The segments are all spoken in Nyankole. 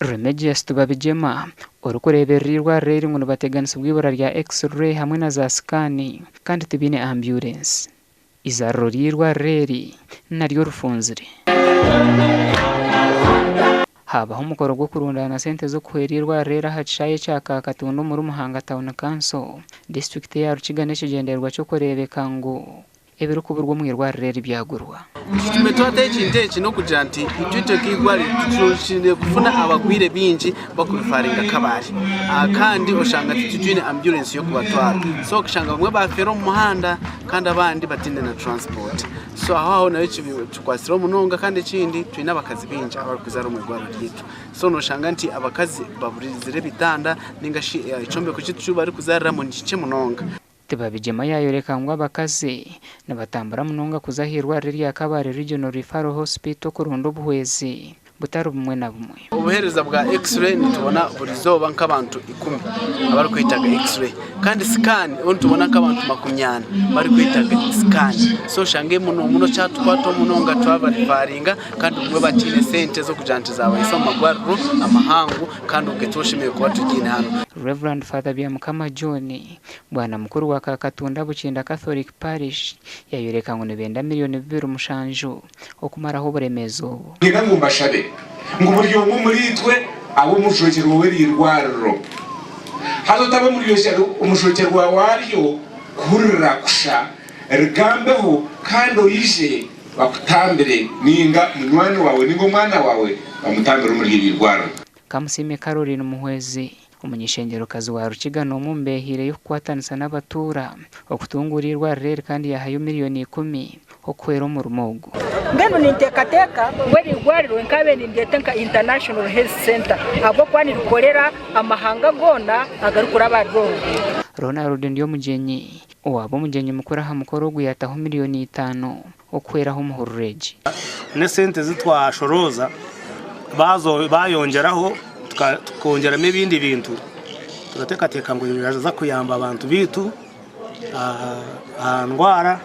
Remigius Tubabigyema, orikureeberera eirwariro eri ngu nibateganisibwa eibura rya X-ray hamwe na za sikaani kandi tibaine ambyurensi. Eizaariro ry'eirwariro eri naryo rifunzire. Haabaho omukoro gw'okurundaana sente z'okuhwera eirwariro eri aha kishaayi ekya Kakatunda omuri Muhanga Town Council, disiturikiti eya Rukiga n'ekigyendererwa ky'okureebeka ngu ebirikuburwa omu irwariro eri byagurwa. Ekitume twataho ekintu eki n'okugira nti itwe nk'eirwariro tushushaine kufuna abarwaire baingi bakurifaringa Kabale kandi oshanga titwine ambyurensi y'okubatwara so okashanga abamwe baafeera omu muhanda kandi abandi bataine na taransipoti so aho aho nayo kikwatsireho munonga kandi ekindi twine abakazi baingi abarikuzaara omu irwariro ryaitu so noshanga nti abakazi baburizire ebitanda ninga shi ekyombeko kyaitu eki barikuzaariramu ni kikye munonga. Tibabigyema yaayoreka ngu abakazi nibatambura munonga kuza ah'eirwariro erya Kabale Regional Referral Hospital kuronda obuhwezi butari bumwe na bumwe. Obuheereza bwa X-ray nitubona buri izooba nk'abantu ikumi abarikwetaaga X-ray kandi scan bo nitubona nk'abantu makumyana barikwetaaga scan so oshange muno muno kyatukwataho munonga twabarifaringa kandi obumwe bataine sente z'okugira nti zabahaisa omu marwariro amahango kandi obwe tibashemereire kuba tugiine hanu. Rev. Father Byamukama John Bwana mukuru wa Kakatunda Bukinda Catholic Parish yayoreka ngu nibenda milioni 27 okumaraho oburemeezi obu. Niinyenda ngu mbashabe ngu buri omwe omuriitwe abe omujwekyerwa w'eri irwariro. Haza otaba omujwekyerwa waaryo kuhurira kusha, rigambeho kandi oije bakutambire nainga munywani waawe nainga omwana waawe bamutambire omuri eri irwariro. Kamusiime Caroline Muhwezi, Omuny'eishengyerokazi wa Rukiga n'omwe omu beehaireyo kukwatanisa n'abatuura okutunguura eirwariro eri kandi yaahayo miriyoni ikumi okuhwera omurimo ogu. Mbwenu ninteekateeka ngu eri irwariro nkaabaire nindyeta nka International Health Centre ahabw'okuba nirikorera amahanga goona agarikuraba ahari oru ruguuto. Ronald Ndyomugyenyi, owaaba omugyenyi mukuru aha mukoro ogu yaataho miriyoni itaano okuhweraho omuhururu egi. N'esente ezi twashorooza bayongyeraho tukongyeramu ebindi bintu turateekateeka ngu nibyaza kuyamba abantu baitu aha ndwara,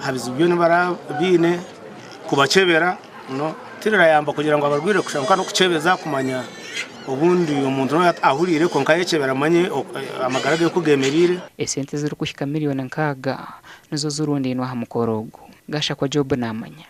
aha bizibu byona ebi baraba baine, kubakyebera tirayamba kugira ngu abarwaire kusha kwonka n'okukyebeza kumanya obundi omuntu ahuriire kwonka ayekyebera amanye amagara ge oku gemereire. Esente ezirikuhika miriyoni nkaaga nizo zirundainwe aha mukoro ogu. Gashakwa Job naamanya.